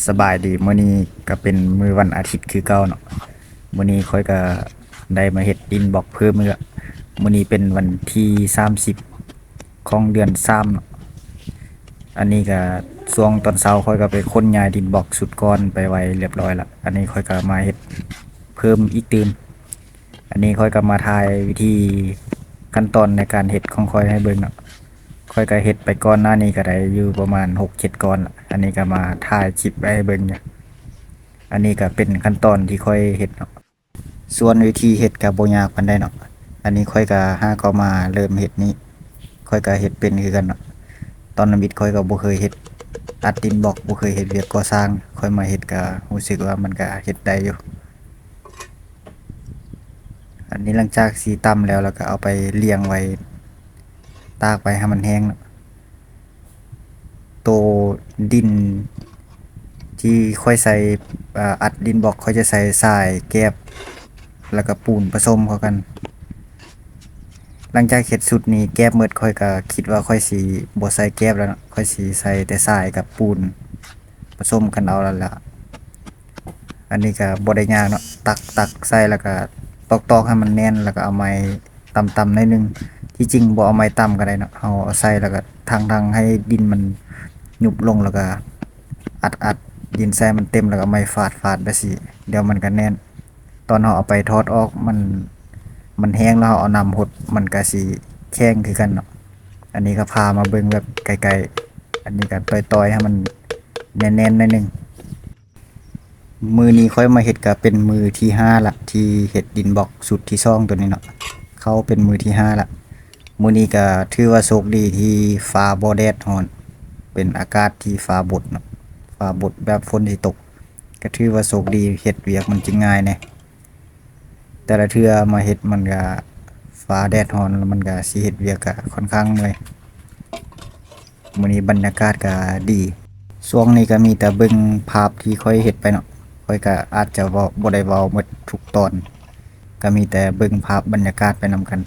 ສະບາຍດີ, ມື້ນີ້ກໍເປັນມື້ວັນອາທິດຄືເກົ່າເນາະ. ມື້ນີ້ຂ້ອຍກໍໄດ້ມາເຮັດດິນບລັອກເພີ່ມອີກລະ. ມື້ນີ້ເປັນວັນທີສາມສິບຂອງເດືອນສາມເນາະ. ອັນນີ້ກໍຊ່ວງຕອນເຊົ້າຂ້ອຍກໍໄປຂົນຍ້າຍດິນບລັອກຊຸດກ່ອນໄປໄວ້ລຽບຮ້ອຍລະ. ອັນນີ້ຂ້ອຍກໍມາເຮັດເພີ່ມອີກຕື່ມ. ອັນນີ້ຂ້ອຍກໍມາຖ່າຍວິທີຂັ້ນຕອນໃນການເຮັດຂອງຂ້ອຍໃຫ້ເບິ່ງເນາະ. ຂ້ອຍກໍເຮັດໄປກ່ອນໜ້ານີ້ກໍໄດ້ຢູ່ປະມານຫົກເຈັດກ້ອນລະ. ອັນນີ້ກໍມາຖ່າຍຄລິບໄວ້ໃຫ້ເບິ່ງຢູ່. ອັນນີ້ກໍເປັນຂັ້ນຕອນທີ່ຂ້ອຍເຮັດເນາະ. ສ່ວນວິທີເຮັດກໍບໍ່ຍາກປານໃດເນາະ. ອັນນີ້ຂ້ອຍກໍຫາກໍມາເລີ່ມເຮັດນີ້. ຂ້ອຍກໍເຮັດເປັນຄືກັນເນາະ. ຕອນທຳອິດຂ້ອຍກໍບໍ່ເຄີຍເຮັດ ອັດດິນບລັອກ, ບໍ່ເຄີຍເຮັດວຽກກໍ່ສ້າງ. ຂ້ອຍມາເຮັດກໍຮູ້ສຶກວ່າມັນກໍເຮັດໄດ້ຢູ່. ອັນນີ້ຫຼັງຈາກຊິຕຳແລ້ວ ແລ້ວກໍເອົາໄປລຽງໄວ້ ຕາກໄວ້ໃຫ້ມັນແຫ້ງເນາະ. ໂຕດິນທີ່ຂ້ອຍໃສ່ ອາ ອັດດິນບລັອກ ຂ້ອຍຈະໃສ່ຊາຍແກບ ແລ້ວກໍປູນປະສົມເຂົ້າກັນ. ຫຼັງຈາກເຮັດຊຸດນີ້ແກບໝົດ ຂ້ອຍກໍຄິດວ່າຂ້ອຍຊິບໍ່ໃສ່ແກບແລ້ວເນາະ, ຂ້ອຍຊິໃສ່ແຕ່ຊາຍກັບປູນປະສົມກັນເອົາແລ້ວລະ. ອັນນີ້ກໍບໍ່ໄດ້ຍາກເນາະ, ຕັກ ຕັກໃສ່ແລ້ວກໍຕອກໆໃຫ້ມັນແໜ້ນ ແລ້ວກໍເອົາໄມ້ຕ່ຳໆໜ້ອຍໜຶ່ງ. ທີ່ຈິງບໍ່ເອົາໄມ້ຕ່ຳກໍໄດ້ເນາະ, ເຮົາເອົາໃສ່ແລ້ວກໍທັງໆໃຫ້ດິນມັນຍຸບລົງ ແລ້ວກໍອັດໆດິນໃສ່ໃຫ້ມັນເຕັມ ແລ້ວກໍເອົາໄມ້ຟາດໆແບບຊີ້ ດຽວມັນກໍແໜ້ນ. ຕອນເຮົາເອົາໄປຖອດອອກ ມັນ ມັນແຫ້ງແລ້ວເຮົາເອົານ້ຳຫົດ ມັນກໍຊິແຂງຄືກັນເນາະ. ອັນນີ້ກໍພາມາເບິ່ງແບບໃກ້ໆ, ອັນນີ້ກໍຕ່ອຍໆໃຫ້ມັນແໜ້ນໆໜ້ອຍໜຶ່ງ. ມື້ນີ້ຂ້ອຍມາເຮັດກໍເປັນມື້ທີຫ້າລະ ທີ່ເຮັດດິນບລັອກຊຸດທີສອງໂຕນີ້ເນາະ, ເຂົ້າເປັນມື້ທີຫ້າລະ. ມື້ນີ້ກໍຖືວ່າໂຊກດີທີ່ຟ້າບໍ່ແດດຮ້ອນ, ເປັນອາກາດທີ່ຟ້າບົດເນາະ, ຟ້າບົດແບບຝົນຊິຕົກ. ກໍຖືວ່າໂຊກດີ, ເຮັດວຽກມັນຈຶ່ງງ່າຍແດ່. ແຕ່ລະເທື່ອມາເຮັດມັນກະຟ້າແດດຮ້ອນ ແລ້ວມັນກະຊິເຮັດວຽກກະຂ້ອນຂ້າງເມື່ອຍ. ມື້ນີ້ບັນຍາກາດກະດີ. ຊ່ວງນີ້ກະມີແຕ່ເບິ່ງພາບທີ່ຂ້ອຍເຮັດໄປເນາະ, ຂ້ອຍກະອາດຈະເວົ້າ ບໍ່ໄດ້ເວົ້າໝົດທຸກຕອນ. ກໍມີແຕ່ເບິ່ງພາບບັນຍາກາດໄປນຳກັນ.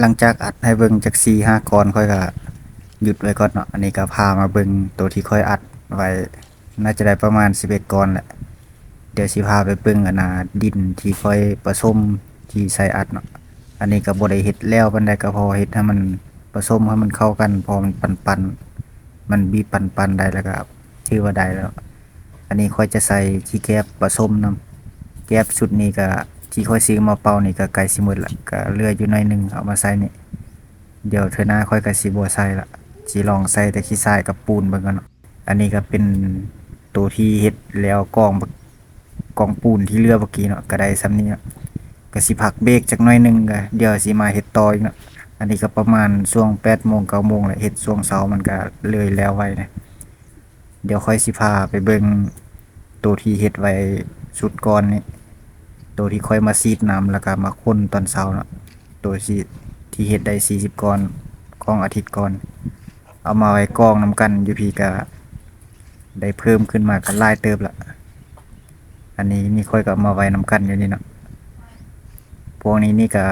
ຫຼັງຈາກອັດໃຫ້ເບິ່ງຈັກສີ່ຫ້າກ້ອນ ຂ້ອຍກະຢຸດໄວ້ກ່ອນເນາະ. ອັນນີ້ກະພາມາເບິ່ງໂຕທີ່ຂ້ອຍອັດໄວ້ ໜ້າຈະໄດ້ປະມານສິບເອັດກ້ອນແຫຼະ. ດຽວຊິພາໄປເບິ່ງອັນນ່າ ດິນທີ່ຂ້ອຍປະສົມທີ່ໃສ່ອັດເນາະ. ອັນນີ້ກໍບໍ່ໄດ້ເຮັດແລ້ວປານໃດ, ກໍພໍເຮັດໃຫ້ມັນປະສົມໃຫ້ມັນເຂົ້າກັນ, ພໍມັນປັນໆ ມັນບີບປັນໆໄດ້ ແລ້ວກໍຖືວ່າໄດ້ແລ້ວ. ອັນນີ້ຂ້ອຍຈະໃສ່ຂີ້ແກບປະສົມນຳ. ແກບຊຸດນີ້ກໍ ທີ່ຂ້ອຍຊື້ມາເປົ່ານີ້ກໍໃກ້ຊິໝົດລະ, ກໍເຫຼືອຢູ່ໜ້ອຍໜຶ່ງເອົາມາໃສ່ນີ້. ດຽວເທື່ອໜ້າຂ້ອຍກໍຊິບໍ່ໃສ່ລະ. ຊິລອງໃສ່ແຕ່ຂີ້ຊາຍກັບປູນເບິ່ງກ່ອນເນາະ. ອັນນີ້ກໍເປັນໂຕທີ່ເຮັດແລ້ວກອງ ກອງປູນທີ່ເຫຼືອເມື່ອກີ້ເນາະ ກໍໄດ້ສ່ຳນີ້ເນາະ. ກໍຊິພັກເບຣກຈັກໜ້ອຍໜຶ່ງ ກໍດຽວຊິມາເຮັດຕໍ່ອີກເນາະ. ອັນນີ້ກໍປະມານຊ່ວງແປດໂມງ ເກົ້າໂມງແຫຼະ ເຮັດຊ່ວງເຊົ້າມັນກໍເລີຍແລ້ວໄວນະ. ດຽວຂ້ອຍຊິພາໄປເບິ່ງໂຕທີ່ເຮັດໄວ້ຊຸດກ່ອນນີ້ ໂຕທີ່ຂ້ອຍມາສີດນ້ຳ ແລ້ວກໍມາຂົນຕອນເຊົ້າເນາະ ໂຕທີ່ ທີ່ເຮັດໄດ້ສີ່ສິບກ້ອນຂອງອາທິດກ່ອນ ເອົາມາໄວ້ກອງນຳກັນຢູ່ພີ້ ກໍໄດ້ເພີ່ມຂຶ້ນມາກໍຫຼາຍເຕີບລະ. ອັນນີ້ ນີ້ຂ້ອຍກໍເອົາມາໄວ້ນຳກັນຢູ່ນີ້ເນາະ. ພວກນີ້ນີ້ກໍ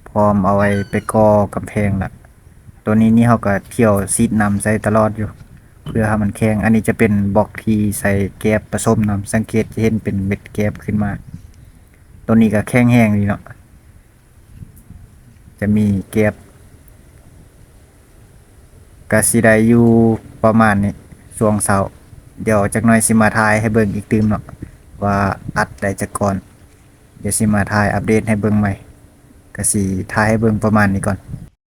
ພ້ອມເອົາໄວ້ໄປກໍ່ກຳແພງລະ. ໂຕນີ້ນີ້ເຮົາກໍຖ້ຽວສີດນ້ຳໃສ່ຕະຫຼອດຢູ່ ເພື່ອໃຫ້ມັນແຂງ. ອັນນີ້ຈະເປັນບລັອກທີ່ໃສ່ແກບປະສົມນ້ຳ ສັງເກດຈະເຫັນເປັນເມັດແກບຂຶ້ນມາ. ໂຕນີ້ກໍແຂງແຮງດີເນາະ ຈະມີແກບ ກະຊິໄດ້ຢູ່ປະມານນີ້ຊ່ວງເຊົ້າ. ດຽວຈັກໜ້ອຍຊິມາຖ່າຍໃຫ້ເບິ່ງອີກຕື່ມເນາະ ວ່າອັດໄດ້ຈັກກ້ອນ. ດຽວຊິມາຖ່າຍອັບເດດໃຫ້ເບິ່ງໃໝ່ ກະຊິຖ່າຍໃຫ້ເບິ່ງປະມານນີ້ກ່ອນ.